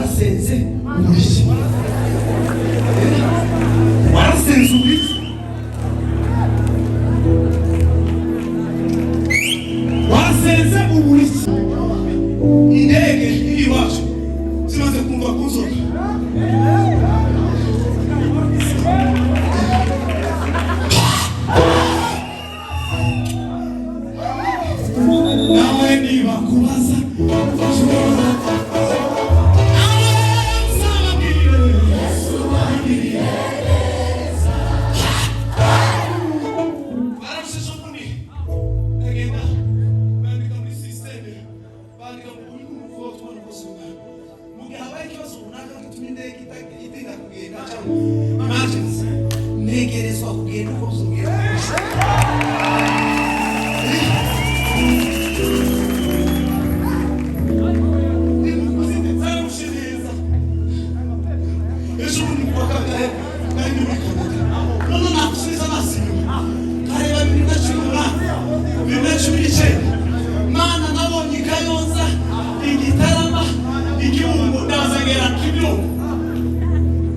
Warasenze uburiye, warasenze uburiye, warasenze uburiye. Indege iri iwacu zimaze kumva ku nzoga. Nawe niba kubaza, bararushijeho ubundi ndagenda bandika muri sisiteme, bandika mu buri muvugo tubona ubuzima. Mu gihe habaye ikibazo runaka gituma indege itinda kugenda cyangwa emergency, ntegerezwa kugenda uko bizogenda. Zararushe neza. Ejo bundi kuwa kangahe nari ndi muri Canada, none nagusubiza amaso inyuma nkareba 2018, 2019, Mana, nabonye i Kayonza, i Gitarama, i Kibungo, ndaza ngera Kibungo,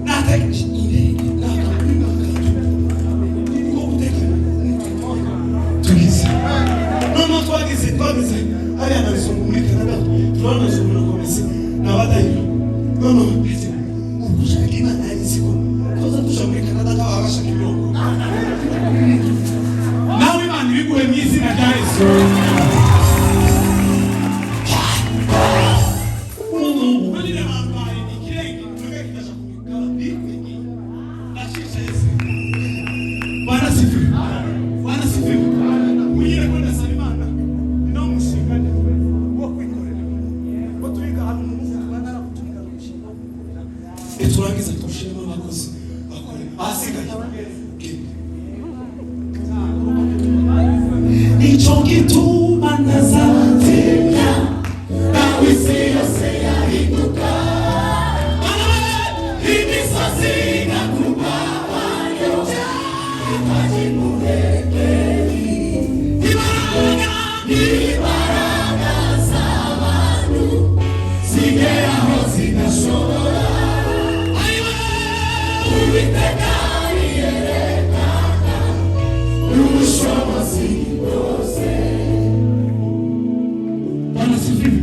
natega indege nakaatu niko gutega. Tugize noneho twagize hariya na Bizungu muri Canada, turabona Bizungu na Komesi n'abadahiro. Noneho ubwo ushaka Imana yari ko tuza tuja muri Canada nk'ababasha imirongo. Nawe Imana ibiguhe mu izina rya Yesu. Ubwo nyine bambaye ikirenge inzoga kikaja kubikaba nikwegeye ndacicaye se. Bwana sifiwe, Bwana sifiwe. Unyine ko ndasaba Imana, ni nawo mushinga wo kwikorera ko twiga hano mu mufuka tubana umushinga wo kwikorera, niturangiza tuwushiremo abakozi bakore, ahasigaye genda. Nicyo gituma ntazatinya nawe isi yose yahinduka, imisozi igakubabayo. Imbaraga, imbaraga z'abantu zigeraho zigashobora. Uwiteka yerekana ubushobozi bwose. Bwana sifiwe.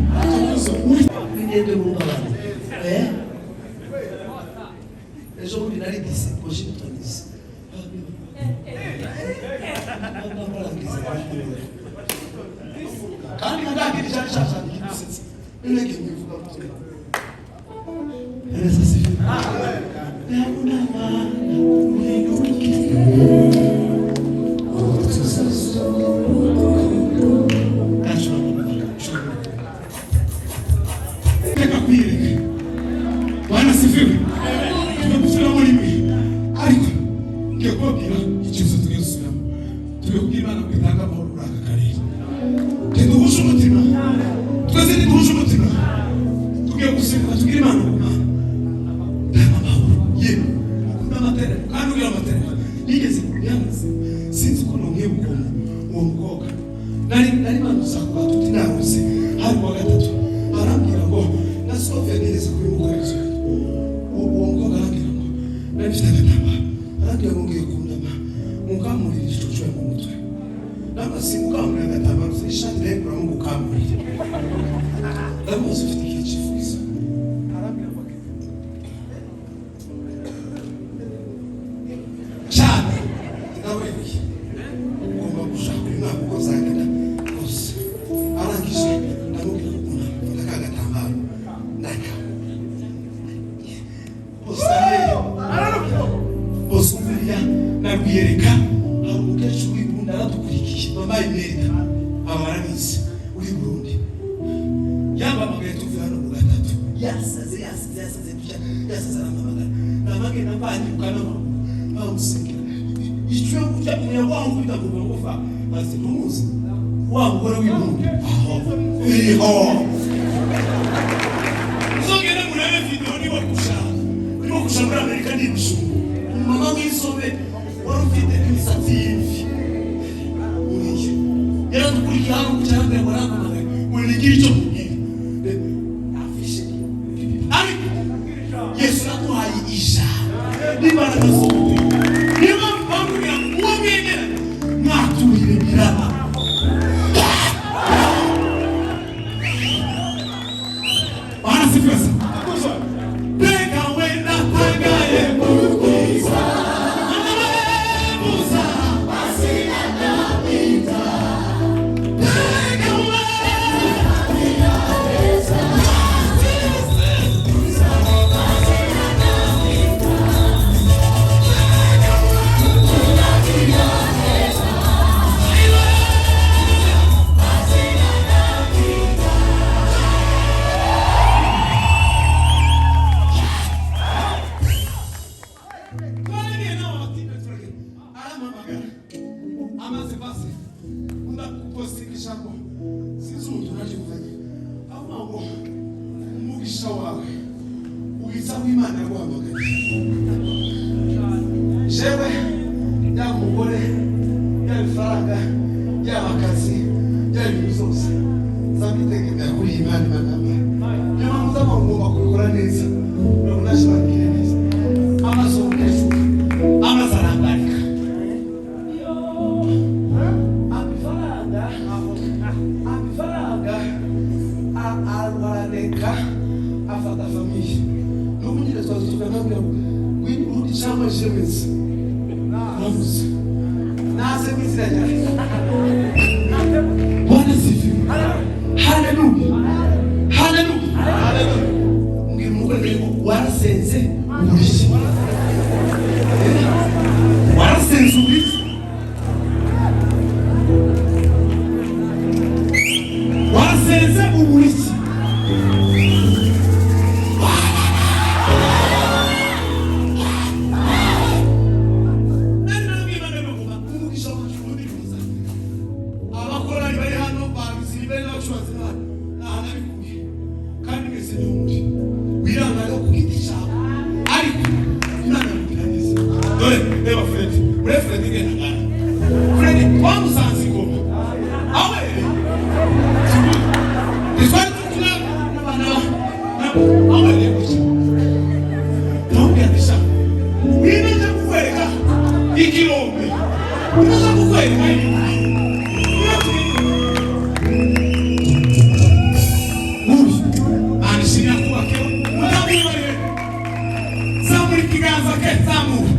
N'indege guhungabana. Ejo bundi nari disi Washington DC. Kandi mugakiri cyane cyane igisetsa none ngivuga mutwe. Yesu asifiwe. Ndabona Mana uhinduke. Reka kwiyereka. Bwana sifiwe. Tugiye gusubiramo rimwe, ariko ngiye kubabwira ikibazo tugiye gusubiramo. Tugiye kubwira Imana ngo itange amahoro muri aka karere. Ntiduhuje umutima twese, ntiduhuje umutima. Tugiye gusenga, tubwire Imana ngo: "Mana, tanga amahoro." Yewe, ukunda amateraniro kandi ugira amateraniro. Nigeze kubyamaze, sinzi uko nongeye ukuntu uwo mukobwa nari manuza kuba tuti narose hari kuwa gatatu, arambwira ngo na Sofia nigeze kubimukorera. Uwo mukobwa arambwira ngo nari mfite agatambaro, arambwira ngo ngiye kunama mukamurira igicucu mu mutwe, namasi mukamurira agatambaro, ishati nayikuramo gukamurira. Ndamuzi, ufite igihe cyifuzo. Arambwira ngo cyane ndawemeye, ugomba gushaka uyu mwaka uko zagenda kose. Arangije ndamubwira ngo unama, mfata ka gatambaro ndaka bose bose umviriya nabwiyereka. Hari umukecuru w'i Burundi aradukurikiye, mama Imerita, aba barabizi, uri i Burundi. Yampamagaye tuvuye hano ku gatatu, yasaze, yasaze, yasaze dushya, yasaze. Arampamagara, namagenda mbanyiruka n'amaguru bamusengera icyo gutya, umuyaga wankubita ku magufa. Basi ntumuzi wa mugore w'i Burundi aho iho. Uzogende murebe video niba gushaka, urimo gushaka muri Amerika ni ibijumba. Umumama w'inzobe wari ufite imisatsi y'imvi, uriya yaradukurikiye hano ku cyangwa ngo arampamagaye ngo nigire icyo mubwira afishe, ariko Umugisha wawe ubitsa aho Imana yaguhamagaye. Jewe yaba umugore, yaba ifaranga, yaba akazi, yaba ibintu byose nzabitegemera kuri iyi Imana. Imana yampaye, niyo mpamvu nzaba ngomba kubikora neza kugira ngo naje bambwire neza. Amaze umukecuru amaze arangarika amafaranga, amafaranga arareka afata famille. N'ubu nyine twaza tukanabwira ngo ngwino urundi cyangwa jemeze uramuze naze mu izina rya Yesu. Bwana sifiwe! Haleluya, haleluya! Mbwira umugore ngo warasenze uburiki, warasenze uburiki, warasenze uburiki. Nari narabwiye Imana ngo umugisha wacu ubundi kuza. Abakorari bari hano bagize ibere n'abacuranzi bari nta nabikuye, kandi mwese ni muri wirangara ku giti cyawe, ariko Imana yakugira neza. Dore reba Fred, muri Fred ngenda ngana Fred twamusanze ingoma aho rero ntitwari turi kumwe n'abana aho rero gutya. Ndamubwira ati: "Sha, ngwino nje kukwereka ikirombe, ndaza kukwereka ibintu." Uyu anishimira kubakeho mudamu. Zamura ikiganza ke, zamura.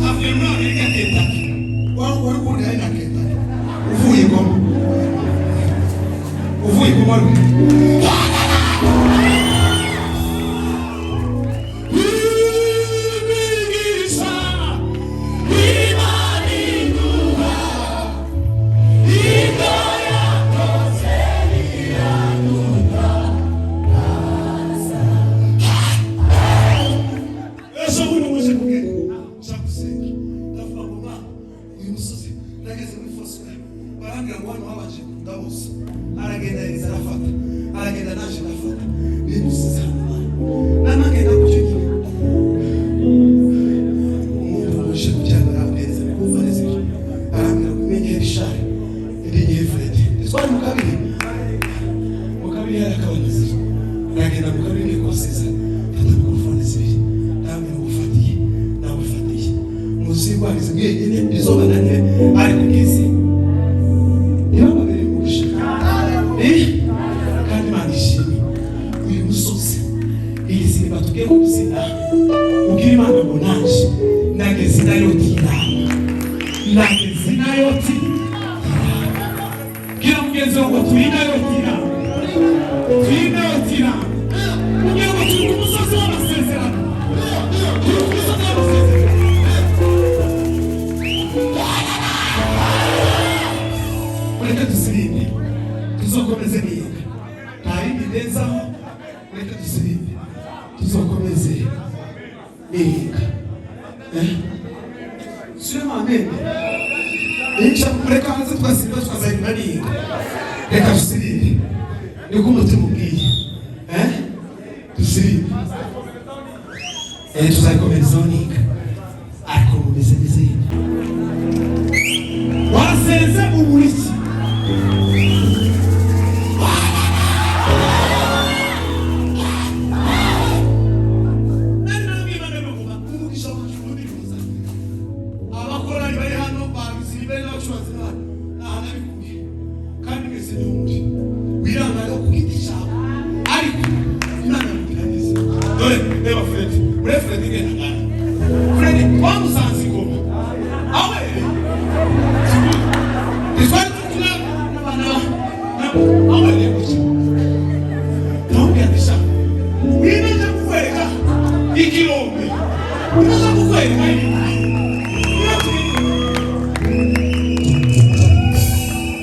Avuye muri Amerika, Kentucky. Wari kundi ari na Kentucky, uvuye i Goma, uvuye i Goma rwe. Imigisha Imana iduha, ibyo yakoze biradutangaza. Ejo bundi muje kugenda nshaka gusenga, ndavuga ngo: "Mana, uyu musozi." Nageze muri Foursquare, barambwira ngo hano habanje ndabuze. Aragenda yariza arafata, aragenda naje ndafata nimusize hano. Mana, nanagenda gutyo nyine, umuntu uje kugira ngo arambwirize kumva neza ibyo, arambwira ngo umenye Richard, indi nyihe Fred. Twari mu kabiri, mu kabiri hari akaboneza. Ndagenda mu kabiri ngiye kubasiza, mfata mikorofone zibiri, ndambwira ngo ufatiye nawe ufatiye muzigwarize mwenyine izobananire, ariko ngizi ntibababereye umugisha. Kandi Imana ishimwe. Uyu musozi, iyi simba tugiye kuzina, ubwira Imana ngo nanje nageze Nayoti inama, nageze Nayoti inama. Bwira mugenzi wawe ngo turi Nayoti inama, turi Nayoti inama. Kugira ngo turi ku musozi w'amasezerano, turi ku musozi w'amasezerano. Mureke dusirimbe, tuzokomeze niga, nta bindi ndenzaho. Mureke dusirimbe, tuzokomeze niga. Siremo amen. Insha mureka hanze twasimba tukazahindura niga. Reka dusirimbe, niko umutima ubwiye. Dusirimbe, tuzayikomerezaho niga, ariko mumeze neza yine. Wasenze uburiki. Nari narabwiye Imana ngo umugisha wacu ubundi kuza. Abakorari bari hano bagize ibere n'abacuranzi bari nta nabikuye, kandi mwese ni muri wirangara ku giti cyawe, ariko Imana yakugira neza. Dore reba Fred, muri Fred ngenda ngana Fred twamusanze ingoma aho rero ntitwari turi kumwe n'abana aho rero gutya. Ndamubwira ati: "Sha, ngwino nje kukwereka ikirombe, ndaza kukwereka ibintu."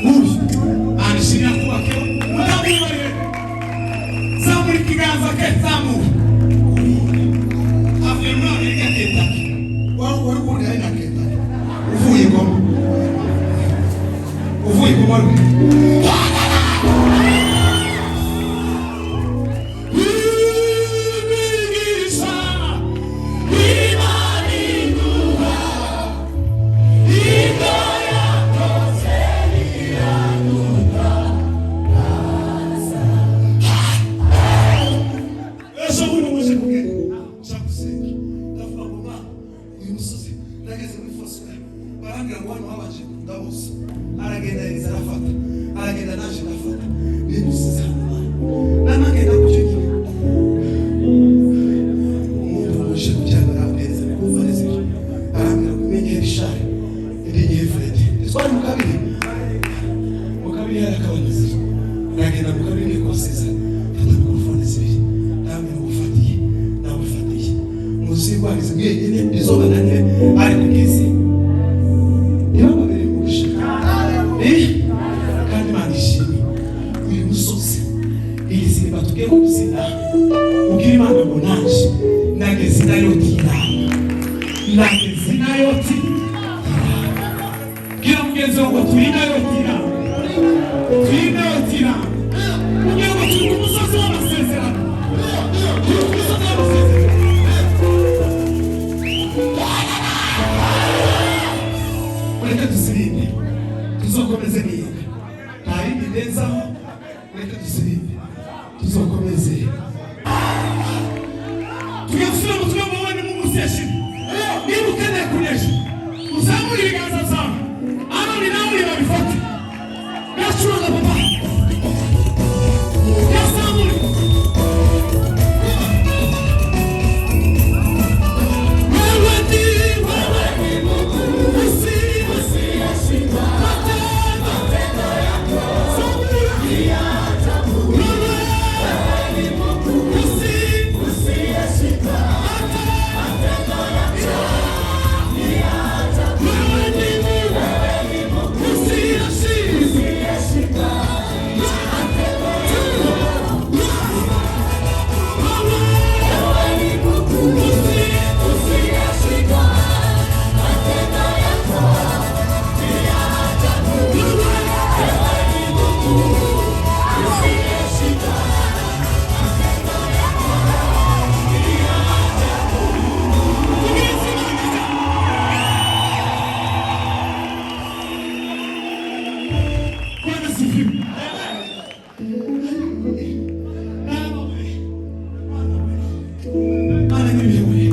Uyu anishimira kubakeho mudamu. Zamura ikiganza ke, zamura. Avuye muri Amerika, Kentucky. Wari kundi ari na Kentucky, uvuye i Goma, uvuye i Goma rwe. Ndagenda mu karere ngiye kubasezera, mfata mikorofone zibiri, ndababwira ngo ufatiye nawe ufatiye muzirwarize mwenyine izobananire, ariko ngizi ntibababereye umugisha. Kandi Imana ishimwe uyu musozi, iyi simba tugiye kubyina, ubwira Imana ngo naje nageze inayoti inama, nageze inayoti inama. Bwira mugenzi wawe ngo turi inayoti inama, turi inayoti inama. Ubwira ngo turi ku musozi w'amasezerano, turi ku musozi w'amasezerano. Mureke dusirinde, tuzokomeze niga, nta yindi ndenzaho. Mureke dusirinde, tuzokomeze. Tugiye gusubira mu tuba mubone mu munsi yashimwe. Niba ukeneye kunesha, uzamure ibiganza byawe. Aroni nawe babifate, gacuranga papa, yazamure. Wewe ni, wewe ni Mungu usiyeshindwa, matendo yako ni ajabu. Wewe ni Mungu usiyeshindwa, matendo yako ni ajabu. Wewe ni Mungu, wewe ni Mungu usiyeshindwa, matendo yako. Wewe ni Mungu usiyeshindwa, matendo yako ni ajabu. Wewe ni Mungu usiyeshindwa, matendo yako ni ajabu. Bwana sifiwe. Mana nyiribihe,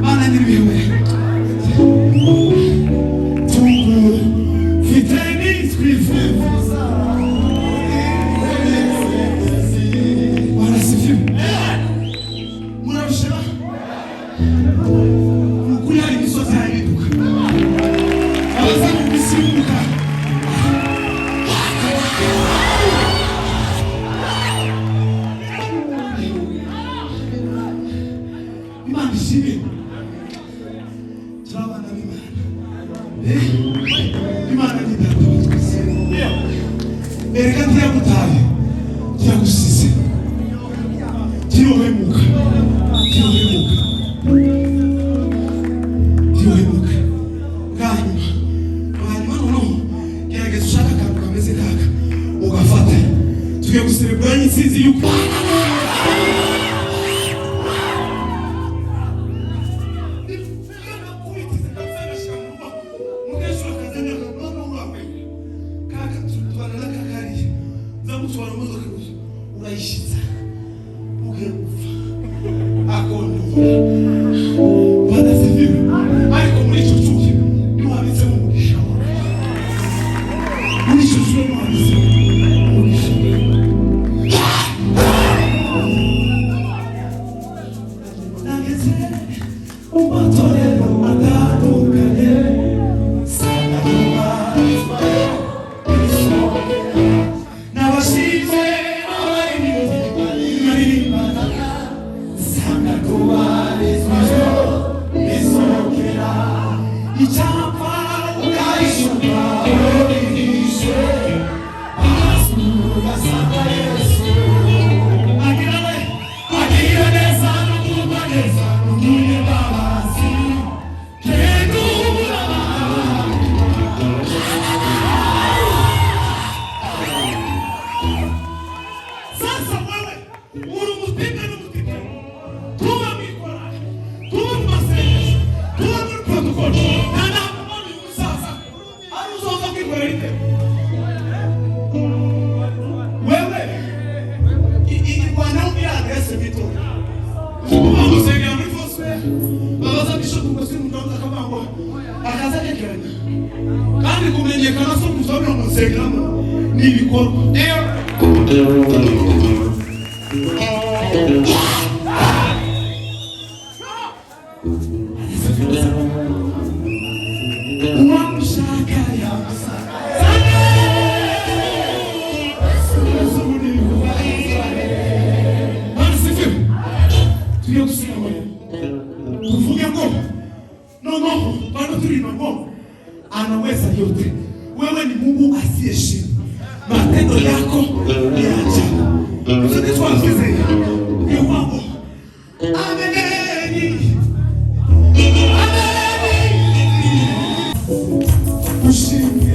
Mana nyiribihe, tugufite nitwifuza. Bwana sifiwe. Murarushira ni ukuri, hari imisozi hariduka abaza mu misi y'umukara. Imana ishimwe, turi abana b'Imana. Imana ni data wa twese. Erega ntiyagutaye, ntiyagusize, ntiyohemuka, ntiyohemuka, ntiyohemuka. Bwanyuma, bwanyuma noneho gerageza ushake akantu kameze kaka ugafata, tugiye guserebura intsinzi y'uko urayishitsa ugiye gupfa akondora. Bwana sifiwe. Ariko muri icyo cyuye ntiwabitsemo umugisha wawe, muri icyo cyuye ntiwabitsemo umugisha wawe. Nageze mu matorero atandukanye, nsanga tubarizwayo n'abashinzwe abaririmbyi baririmbana, nsanga tubarizwayo bisokera icyapa ukayishuka urihishe ugasanga Yesu agira we, agira neza no kumva neza n'umunyembabazi kendubura. Sasa wewe uri umutipe n'umutipe, tuba mu ikorari, tuba mu masengesho, tuba muri protokolo, nta ntabwo ubona uyu musaza ari uzoza kwikorera itebe. Wewe irwanaho muri adresse mw'itora, uzi kuvuga ngo usengera muri Foursquare, babaza bishop ngo si umutoza, akavuga ngo akaza akekeranya. Kandi kumenyekana si ukuzabira mu nsengeramo, ni ibikorwa. Uwamushaka yamusanga. Matendo yako ni ya ajabu. Ibyo ntitwabyizeye. Niyo mpamvu ameneni, ameneni. Ushimwe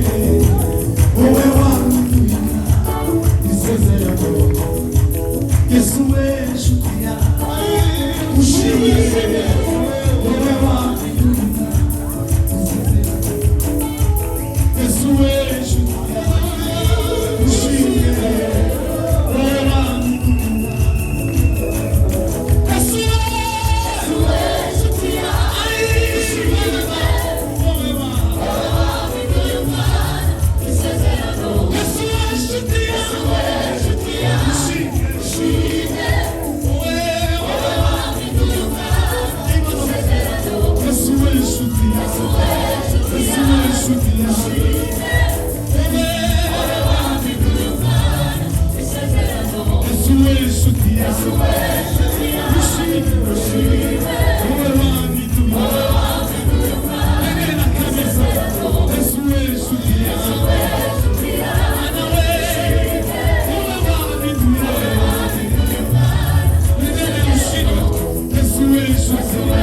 wowe wampinduye isezerano. Yesu we nshuti yawe. Ushimwe wowe wampinduye isezerano. Yesu we nshuti yawe. Ushimwe wowe wampinduye. Yesu we nshuti yawe. Ushimwe wowe wampinduye. Yesu we nshuti yawe. Ushimwe, ushimwe wowe wampinduye. Yesu we nshuti yawe. Yesu we nshuti yawe. Wowe wampinduye. Yesu we nshuti yawe. Ushimwe, ushimwe wowe wampinduye. Emera kabisa. Yesu we nshuti yawe. Ana we, wowe wampinduye. Emera ushimwe. Yesu we nshuti yawe.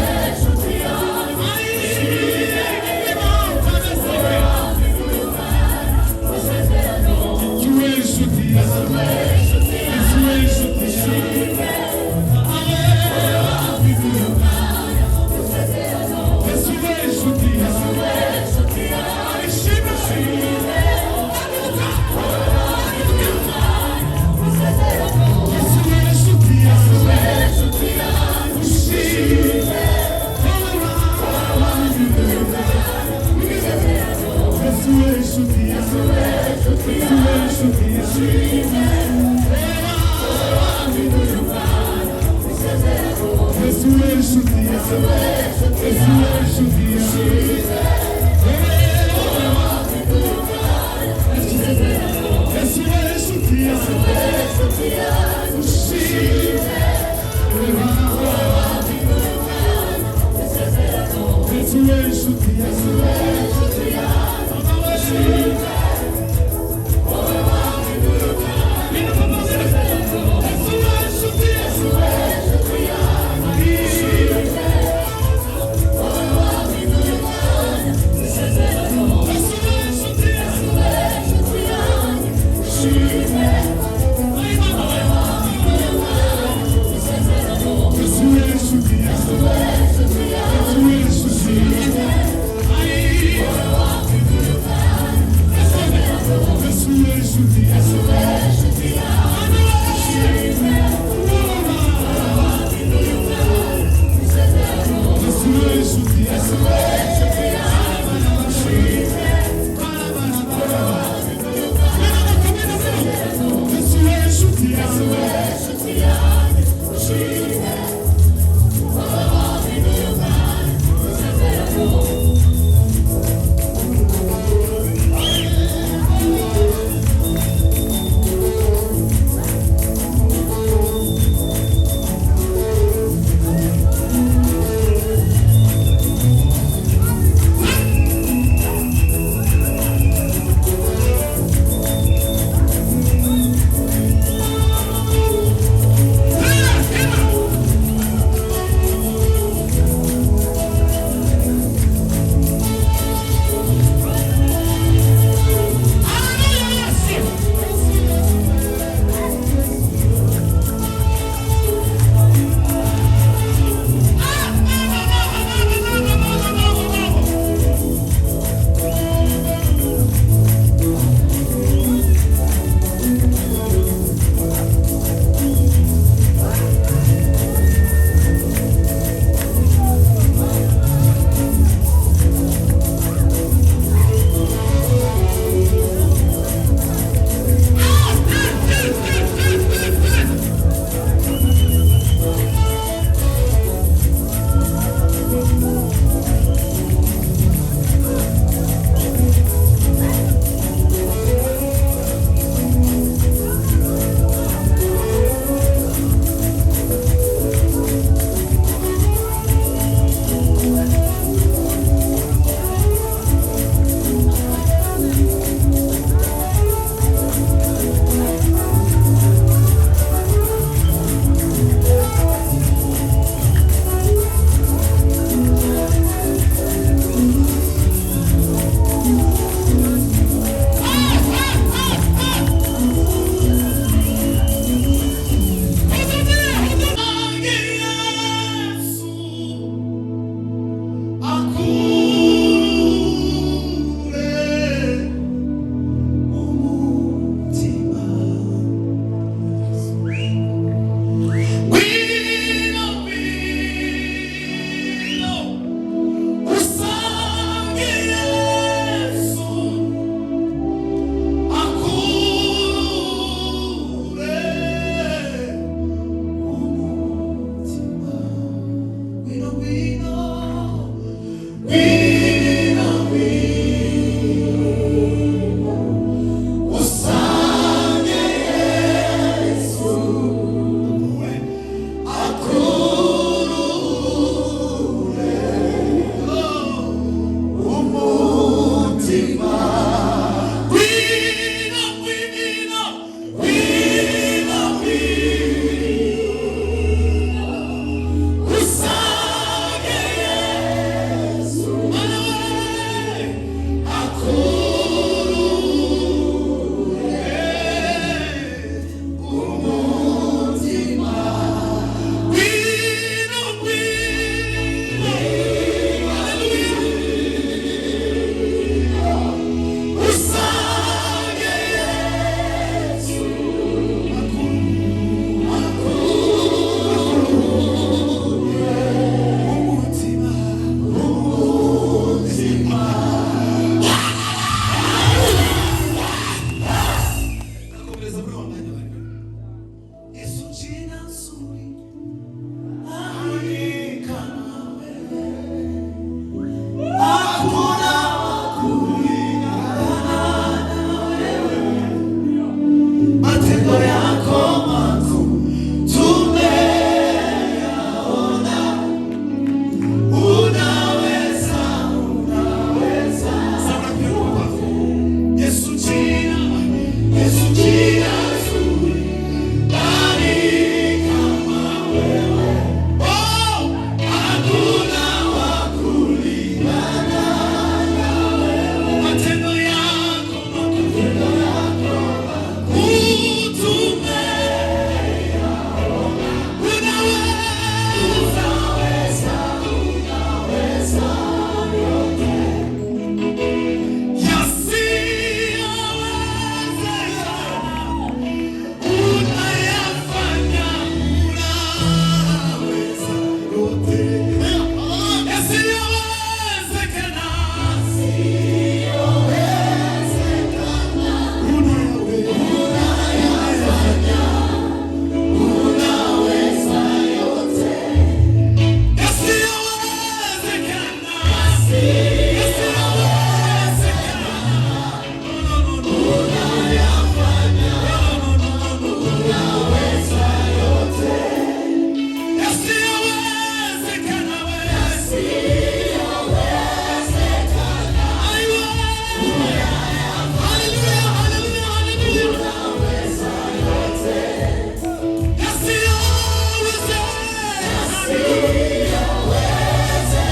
Tekereza muri wa mwanya bari.